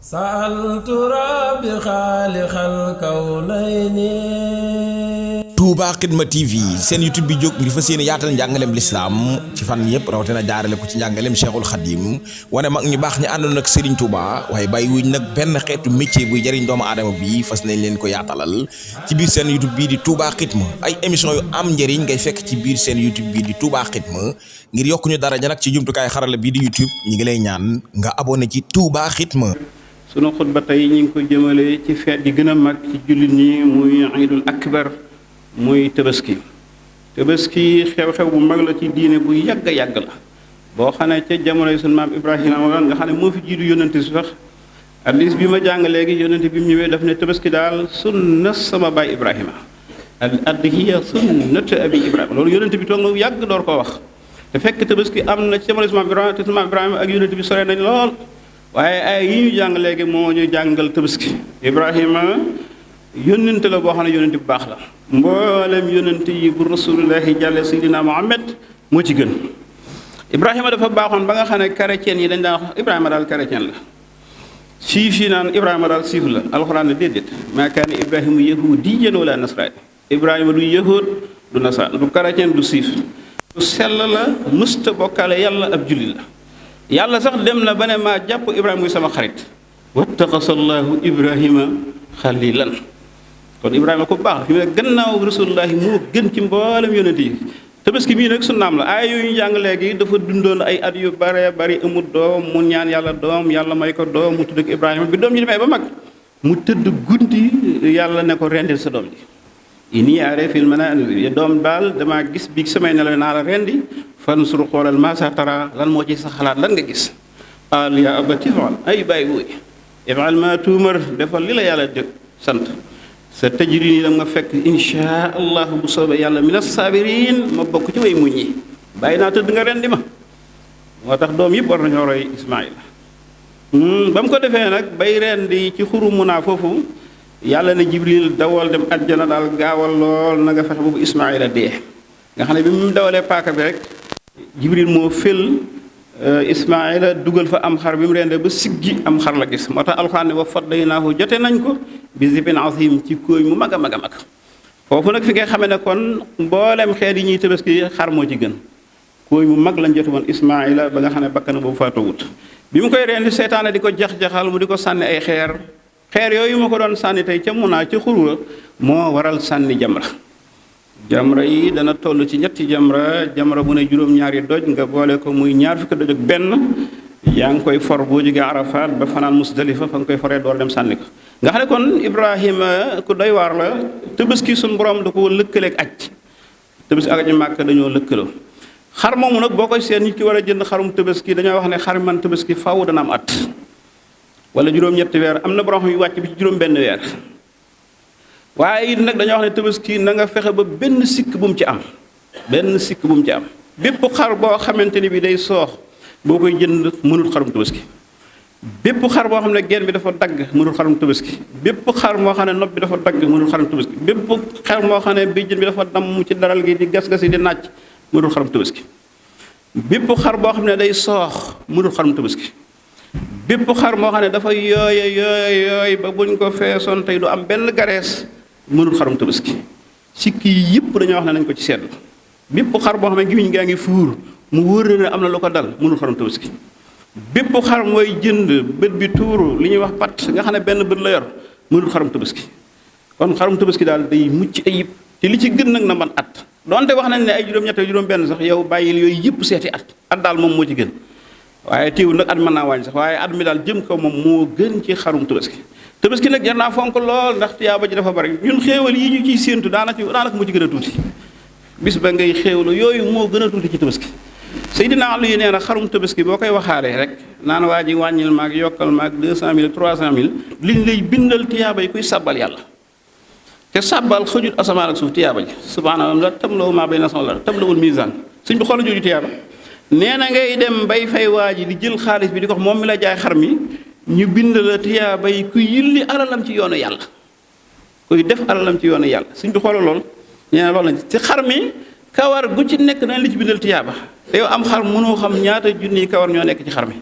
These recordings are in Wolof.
سألت ربي خالق الكونين. Touba Xidma TV seen YouTube bi jóg ngir fas yéene yaatal njàngaleem lislaam ci fan yëpp rawatina jaarale ko ci njàngaleem Cheikhul Khadim wane mag ñu baax ñi àndoon ak Serigne Touba waaye bàyyi wuñ nag benn xeetu métier buy jëriñ doomu aadama bi fas nañ leen ko yaatalal ci biir seen YouTube bii di Touba Xidma ay émission yu am njëriñ ngay fekk ci biir seen YouTube bii di Touba Xidma ngir yokku ñu daraja nag ci jumtukaay xarala bii di YouTube ñi ngi lay ñaan nga abonné ci Touba Xidma. sunu xutba tey ñu ngi ko jëmale ci feet yi gën a mag ci jullit ñi muy Iidul Akbar muy Tabaski xew-xew bu mag la ci diine bu yàgg a yàgg la boo xam ne ca jamonoy sunu maam Ibrahima nga xam ne moo fi jiitu yónnante si sax hadiis bi ma jàng léegi yónnante bi mu ñëwee daf ne Tabaski daal sunna sama baay Ibrahima al adhiya sunnatu abi Ibrahima loolu yónnante bi toog na yàgg door koo wax te fekk Tabaski am na ci jamonoy sunu maam Ibrahima te sunu maam Ibrahima ak yónnante bi sore nañ lool waaye ay yi ñu jàng léegi moo ñu jàngal Tabaski Ibrahima yónnante la boo xam ne yónnante bu baax la mboolem yónnante yi bu rasulullahi jàlle sayyidina Muhammad moo ci gën Ibrahima dafa baaxoon ba nga xam ne chrétien yi dañ daan wax Ibrahima daal chrétien la siif yi naan Ibrahima daal siif la alxuraan ne déedéet maa kaana Ibrahima yahudiyyan wala nasraani Ibrahima du yahud du nasraan du chrétien du siif du sell la mësta bokkaale yàlla ab jullit la yàlla sax dem na ba ne maa jàpp Ibrahima muy sama xarit wattaxasallahu Ibrahima xalilan kon Ibrahima ko baax fi mu ne gannaaw rasulullahi moo gën ci mboolem yonent yi Tabaski bii nag sunnaam la ay yooyu ñu jàng léegi dafa dundoon ay at yu bare bari amul doom mu ñaan yàlla doom yàlla may ko doom mu tudd ak Ibrahima bi doom ji demee ba mag mu tëdd guddi yàlla ne ko rendil sa doom ji inni araa fil manaami doom daal damaa gis bi samay nelaw naa la rendi fansur xoolal maa sa tara lan moo ci sa xalaat lan nga gis qaal yaa abati if'al ay bàyyi wooy if'al maa tuumar defal li la yàlla sant sa tajrini da nga fekk insha allahu bu soobee yàlla mina saabiriin ma bokk ci way muñ ñi bàyyi naa tëdd nga rendi ma moo tax doom yëpp war nañoo roy Ismaayil ba mu ko defee nag bay rendi ci xuru Munaa foofu yàlla ne Jibril dawal dem àjjana daal gaawal lool na nga fexe boobu Ismaayila dee nga xam ne bi mu dawalee paaka bi rek Jibril moo fël Ismaayila dugal fa am xar bi mu rendee ba siggi am xar la gis moo tax alxuraan ne wa fadaynaahu jote nañ ko bi zibin azim ci kóoñ mu mag a mag a mag foofu nag fi nga xamee ne kon mboolem xeet yi ñuy Tabaski xar moo ci gën kóoñ mu mag lañ jote woon Ismaayila ba nga xam ne bakkan boobu faatowut bi mu koy rendi seytaane di ko jax-jaxal mu di ko sànni ay xeer yooyu ma ko doon sànni tey ca Munaa ca xurwa moo waral sànni jamra yi dana toll ci ñetti jamra bu ne juróom-ñaari doj nga boole ko muy ñaar fukki doj ak benn yaa ngi koy for boo jógee Arafat ba fanaan Musdalifa fa nga koy foree door dem sànni ko nga xam ne kon Ibrahima ku doy waar la Tabaski suñu borom da ko lëkkaleeg aj Tabaski ak aj Màkka dañoo lëkkaloo xar moomu nag boo koy seen nit ki war a jënd xarum Tabaski dañoo wax ne xar man Tabaski faaw dana am at wala juróom-ñetti weer am na borom yu wàcc bi ci juróom-benn weer waaye it nag dañoo wax ne Tabaski na nga fexe ba benn sikk bu mu ci am bépp xar boo xamante ni bi day soox boo koy jënd mënul xarum Tabaski bépp xar boo xam ne geen bi dafa dagg mënul xarum Tabaski bépp xar moo xam ne nopp bi dafa dagg mënul xarum Tabaski bépp xar moo xam ne béjjën bi dafa damm ci daral gi di gas-gas yi di nàcc mënul xarum Tabaski bépp xar boo xam ne day soox mënul xarum Tabaski bépp xar moo xam ne dafa yooy ba buñ ko feesoon tey du am benn garees mënul xarum Tabaski sikki yi yëpp dañoo wax ne nañ ko ci seetlu bépp xar boo xam ne gimiñ gaa ngi fuur mu wóor ne am na lu ko dal mënul xarum Tabaski bépp xar mooy jënd bët bi tuuru li ñuy wax pat nga xam ne benn bët la yor mënul xarum Tabaski kon xarum Tabaski daal day mucc ayib te li ci gën nag na man at donte wax nañ ne ay juróom-ñett juróom-benn sax yow bàyyil yooyu yëpp seeti at daal moom moo ci gën waaye teewul nag at mën naa wàññi sax waaye at mi daal jëm kaw moom moo gën ci xarum Tabaski nag jar naa fonk lool ndax tiyaaba ji dafa bari ñun xéewal yi ñu ciy séentu daanaka moo ci gën a tuuti bis ba ngay xéewlu yooyu moo gën a tuuti ci Tabaski Seydina Ali nee na xarum Tabaski boo koy waxaalee rek naan waa ji wàññil maag yokkal maag 200,000 300,000 liñ lay bindal tiyaaba yi kuy sàbbal yàlla te sàbbal xëjut asamaan ak suuf tiyaaba ji subhaana la tamlawu maa bayna sama la tamlawul misaan suñ bi xool jooju tiyaaba nee na ngay dem bay fay waa ji di jël xaalis bi di ko moom mi la jaay xar mi ñu bind la tiyaaba yi ku yilli alalam ci yoonu yàlla kuy def alalam ci yoonu yàlla suñ bi xoolal lool nee na loolu lañ ci xar mi kawar gu ci nekk dañ li ci bindal tiyaaba te yow am xar mënoo xam ñaata junniy kawar ñoo nekk ci xar mi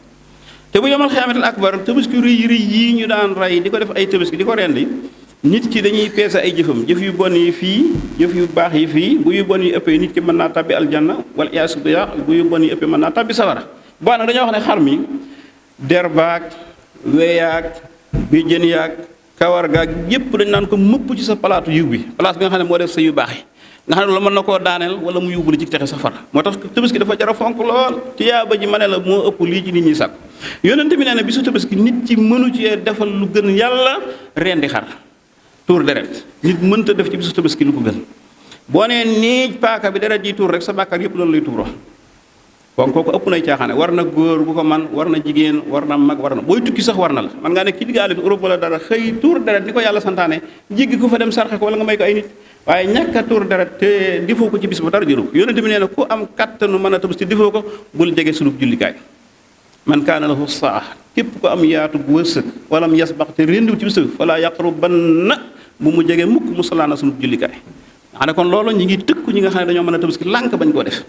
te bu yomal xiyaamatul akbar tabaski rëy rëy yii ñu daan rey di ko def ay tabaski di ko rendi nit ki dañuy peese ay jëfam jëf yu bon yi fii jëf yu baax yi fii bu yu bon yi ëppee nit ki mën naa tabbi aljanna wala iyaasu billah bu yu bon yi ëppee mën naa tabbi sawara boo nag dañoo wax ne xar mi der baag weyaag béjjën yaag kawar gaag yépp dañ naan ko mëpp ci sa palaatu yiw bi place bi nga xam ne moo def sa yu baax yi nga xam ne loolu mën na koo daaneel wala mu yóbbu la ci texe safara moo tax tabaski dafa jar a fonk lool tiyaaba ji ma ne la moo ëpp lii ci nit ñi sàkku yonent bi nee na bisu tabaski nit ci mënu ci defal lu gën yàlla rendi xar tuur deret nit mënta def ci bisu tabaski lu ko gën boo nee niij paaka bi deret ji tuur rek sa bàkkaar yëpp loolu lay tuuroo kon kooku ëpp nay caaxaane war na góor bu ko man war na jigéen war na mag war na booy tukki sax war na la man ngaa nekk ci diggaale bi Europe wala dara xëy tuur deret ni ko yàlla santaane jéggi ko fa dem sarxe ko wala nga may ko ay nit waaye ñàkk a tuur deret te defoo ko ci bis ba dara jëru ko yonent bi nee na ku am kattanu mën a tabaski defoo ko bul jege sulub jullikaay man kaana lahu saa képp ko am yaatu gu wërsëg wala mu yasbax te rendiw ci bis bi falaa yaqrubanna bu mu jege mukk mu salaana sulub jullikaay nga xam ne kon loolu ñi ngi tëkku ñi nga xam ne dañoo mën a tabaski lànk bañ koo def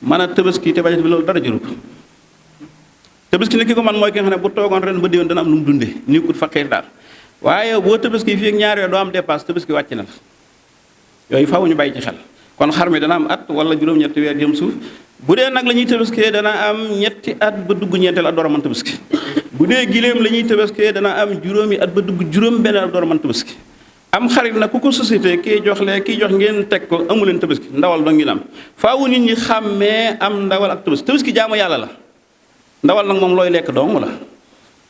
mën a tabaski te bañat bi loolu dara jëru ko tabaski ne ki ko man mooy ki nga xam ne bu toogoon ren ba déwén dana am lu mu dundee ni ko faqiir daal waaye boo tabaski fii ak ñaari weer doo am dépasse tabaski wàcc na yooyu faaw ñu bàyyi ci xel kon xar mi dana am at wala juróom-ñetti weer jëm suuf bu dee nag la ñuy tabaskee dana am ñetti at ba dugg ñeenteel at door a mën tabaski bu dee giléem la ñuy tabaskee dana am juróomi at ba dugg juróom benn at door a mën tabaski am xarit nag ku ko société kii jox lee kii jox ngeen teg ko amu leen tabaski ndawal doo ngeen am faawu nit ñi xàmmee am ndawal ak tabaski tabaski jaamu yàlla la ndawal nag moom looy lekk dong la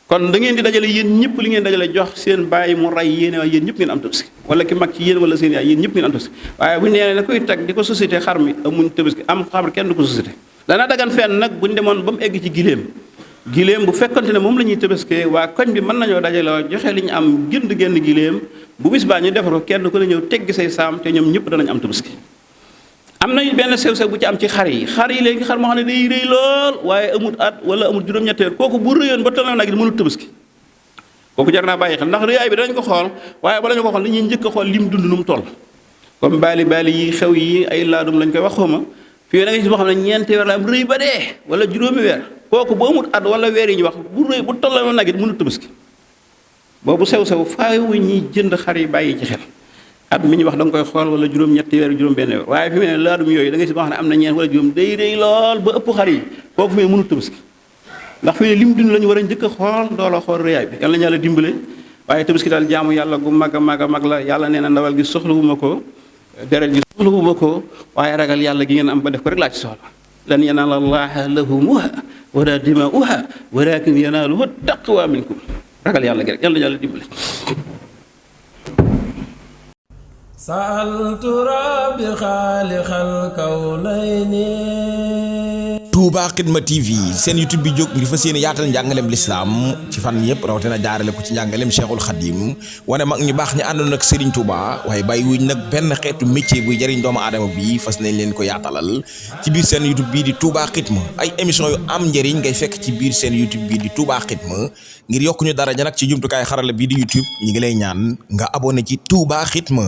kon da ngeen di dajale yéen ñëpp li ngeen dajale jox seen bàyyi mu rey yéene waaye yéen ñëpp ngeen am tabaski wala ki mag ci yéen wala seen yaay yéen ñëpp ngeen am tabaski waaye bu ñu nee ne koy teg di ko société xar mi amuñ tabaski am xar kenn du ko société dana dagan fenn nag bu ñu demoon ba mu egg ci giléem bu fekkante ne moom la ñuy tabaskee waa koñ bi mën nañoo dajale joxe li ñu am jënd genn giléem bu bis baa ñu defar ko kenn ku ne ñëw teggi say saam te ñoom ñëpp danañ am tabaski am nañu benn sew-sew bu ci am ci xar yi léegi xar moo xam ne day rëy lool waaye amul at wala amul juróom-ñetteer kooku bu rëyoon ba toll nag mënul tabaski kooku jar naa bàyyi xel ndax rëyaay bi danañ ko xool waaye bala ñu ko xool dañuy njëkk a xool lim dund nu mu toll comme baali yi xew yi ay laadum lañ koy wax xawma fii da nga gis boo xam ne ñeenti weer la am rëy ba dee wala juróomi weer kooku bu amul at wala weer yi ñu wax bu rëy bu toll nag it mënul tabaski boobu sew-sew faaw ñuy jënd xar yi bàyyi ci xel at mi ñu wax da nga koy xool wala juróom-ñetti weer juróom-benn weer waaye fi mu ne laadum yooyu da ngay si boo xam ne am na ñeent wala juróom day rëy lool ba ëpp xar yi kooku fi mu ne mënul tabaski ndax fi ne lim dund la ñu war a njëkk a xool dooloo xool rëyaay bi yàlla na yàlla dimbale waaye tabaski daal jaamu yàlla gu mag a mag la yàlla nee na ndawal gi soxlawuma ko deret gi soxlawuma ko waaye ragal yàlla gi ngeen am ba def ko rek laa ci soxla lan yanaala llaaha luhuumuhaa wala dimaa'uhaa walaakin yanaaluhu taqwa minkum ragal yàlla gi rek yàlla na yàlla dimbale sa'altu rabbi xaaliqal kawnayni Touba Xidma TV seen YouTube bi jóg ngir fas yéene yaatal njàngaleem lislaam ci fan yëpp rawatina jaarale ko ci njàngaleem Cheikhul Khadim wane mag ñu baax ñi àndoon ak Serigne Touba waaye bàyyi wuñ nag benn xeetu métier buy jëriñ doomu aadama bi fas nañ leen ko yaatalal ci biir seen YouTube bii di Touba Xidma ay émission yu am njëriñ ngay fekk ci biir seen YouTube bii di Touba Xidma ngir yokk ñu daraja nag ci jumtukaay xarala bii di YouTube ñi ngi lay ñaan nga abonné ci Touba Xidma